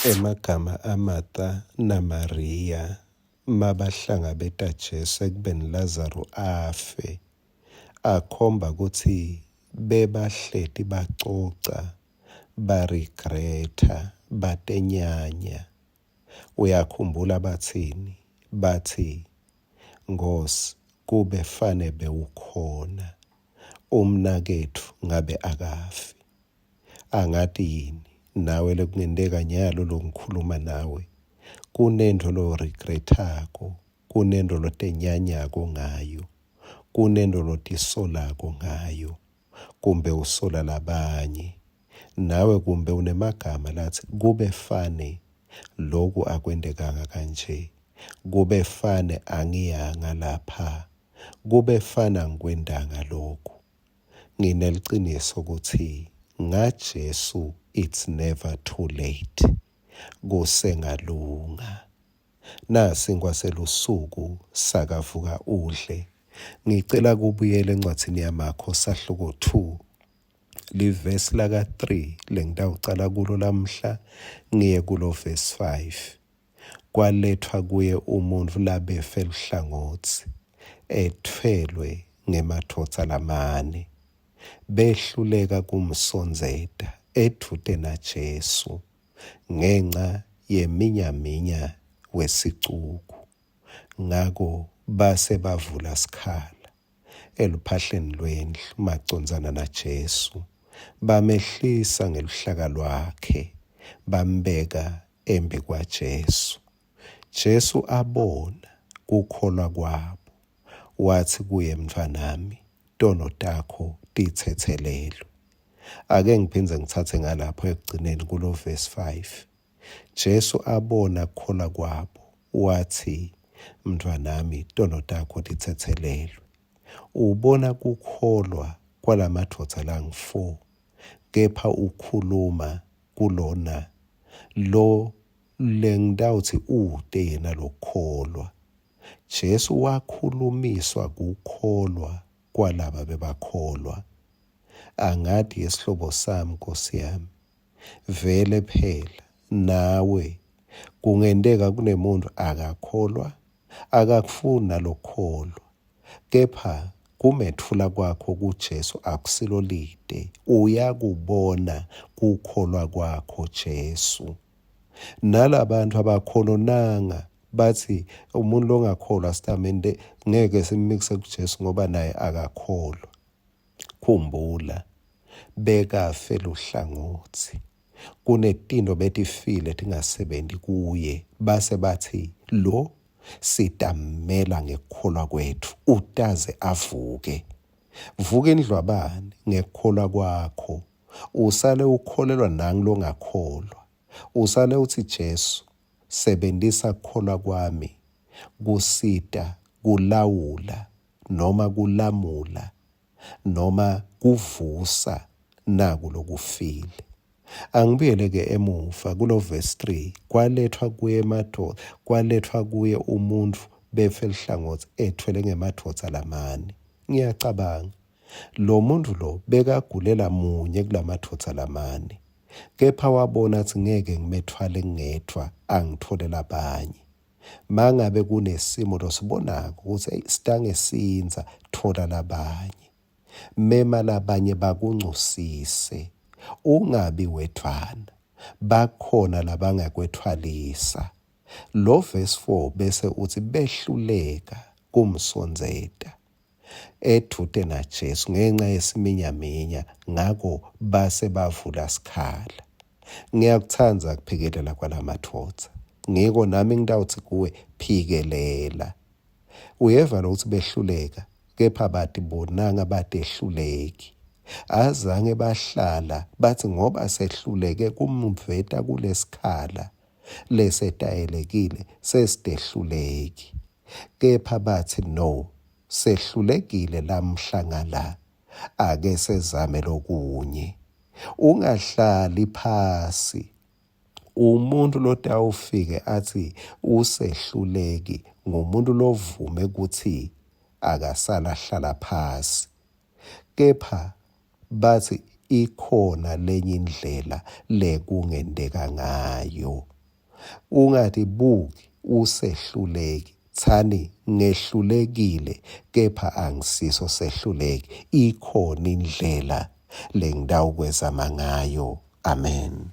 Emagama aMartha naMariya mabahlangabeta Jesu ekubeni Lazaru afe akhomba kutsi bebahleti bacoca, baregretha, batenyanya. Uyakhumbula batsini? Batsi, Nkhosi, kube fane bewukhona, umnaketfu ngabe akafi. Angati yini nawe lekungenteka nyalo longikhuluma nawe kunentfo lo-regret-ako, kunentfo lotenyanyako ngayo, kunentfo lotisolako ngayo, kumbe usola labanye nawe, kumbe unemagama latsi kube fane loku akwentekanga kanje, kube fane angiyanga lapha, kube fane angikwentanga loku. Ngineliciniso kutsi ngaJesu it's never too late. Kusengalunga. Nasinkwa selusuku sakavuka udle. Ngicela kubuyela encwadzini yaMakho sahluko 2 livesi laka 3 lengitawucala kulo lamhla ngiye kulo verse 5. Kwaletfwa kuye umuntfu labefe luhlangotsi, etfwelwe ngemadvodza lamane. Behluleka kumsondzeta edvute naJesu ngenca yeminyaminya wesicuku. Ngako base bavula sikhala eluphahleni lwendlu macondzana naJesu, bamehlisa ngeluhlaka lwakhe, bambeka embikwaJesu. Jesu abona kukholwa kwabo, watsi kuye, Mntfwanami, tono takho titsetselelwe. Ake ngiphindze ngitsatse ngalapho ekugcineni kulo verse 5. Jesu abona kukholwa kwabo, watsi, Mntfwanami, tono takho titsetselelwe. Ubona kukholwa kwalamadvodza langu-4, kepha ukhuluma kulona lo lengitawutsi ute yena lokukholwa. Jesu wakhulumiswa kukholwa kwalaba bebakholwa. Angati yesihlobo sami Nkosi yami. Vele phela nawe kungenteka kunemuntu akakholwa, akakufuni nalokukholwa. Kepha kumetfula kwakho kuJesu akusilo lite, uyakubona kukholwa kwakho Jesu. Nalabantfu abakhononanga bathi umuntu longakholwa sitamente ngeke simmikise kuJesu ngoba naye akakholwa. Khumbula, bekafe luhlangotsi. Kunetinto betifile tingasebenti kuye, base batsi, Lo sitammela ngekukholwa kwetfu, utaze avuke. Vuka indlwabane ngekukholwa kwakho, usale ukholelwa nangu longakholwa. Usale utsi, Jesu, sebentisa kukholwa kwami kusita kulawula noma kulamula noma kuvusa naku lokufile. Angibuyele ke emuva kulo verse 3 kwalethwa kuye emadoda kwalethwa kuye umuntfu befe lihlangothi ethwele ngemadvodza lamane. Ngiyacabanga lo muntu lo bekagulela munye kulamadvodza lamane kepha wabona atsi ngeke ngimethwale ngedvwa angithole labanye. Mangabe kunesimo losibonako kutsi eyi sitangesindza thola labanye. Mema labanye bakuncusise. Ungabi wedvwana. Bakhona labangakwethwalisa. Lo verse 4 bese utsi behluleka kumsondzeta edvute naJesu ngenca yesiminyaminya ngako base bavula sikhala. Ngiyakutsandza kuphikelela kwalamadvodza. Ngiko nami ngitawutsi kuwe phikelela. Uyeva lokutsi behluleka kepha batibonanga batehluleki. Azange bahlala batsi ngoba sehluleke kumveta kulesikhala lesetayelekile sesitehluleki. Kepha batsi no sehlulekile lamhla ngala ake sezame lokunye. Ungahlali phasi. Umuntu lotawufike atsi usehluleki ngumuntu lovume kutsi akasala hlala phasi. Kepha batsi Ikhona lenye indlela lekungenteka ngayo. Ungatibuki usehluleki. Tsani ngehlulekile kepha angisiso sehluleki. Ikhona indlela lengitawukwezama ngayo. Amen.